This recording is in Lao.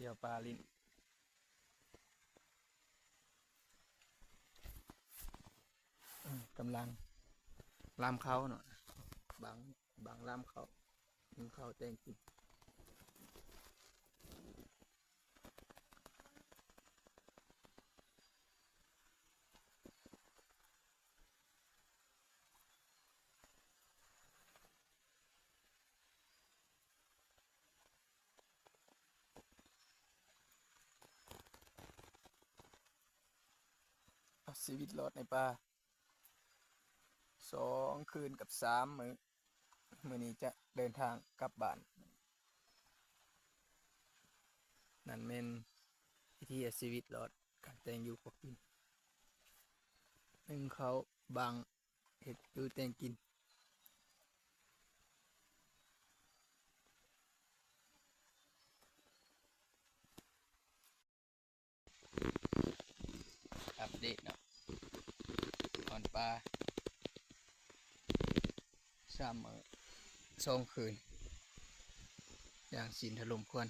ທ່ຽວປ່າຫຼິ້ນ. ເອີ ກຳລັງລາມເຂົ້າເນາະ, ບາງ ບາງລາມເຂົ້າ ໜຶ້ງເຂົ້າແຕ່ງກິນ. ເອົາຊີວິດລອດໃນປ່າ ສອງຄືນກັບສາມມື້. ມື້ນີ້ຈະເດີນທາງກັບບ້ານ. ນັ້ນແມ່ນວິຖີຊີວິດລອດ ການແຕ່ງຢູ່ພວກກິນ, ໜຶ້ງເຂົ້າ ບາງ ເຮັດຢູ່ແຕ່ງກິນ. ອັບເດດເນາະ, ນອນປ່າສາມມື້ສອງຄືນ ຢ່າງສິນທະລົມຄວນ.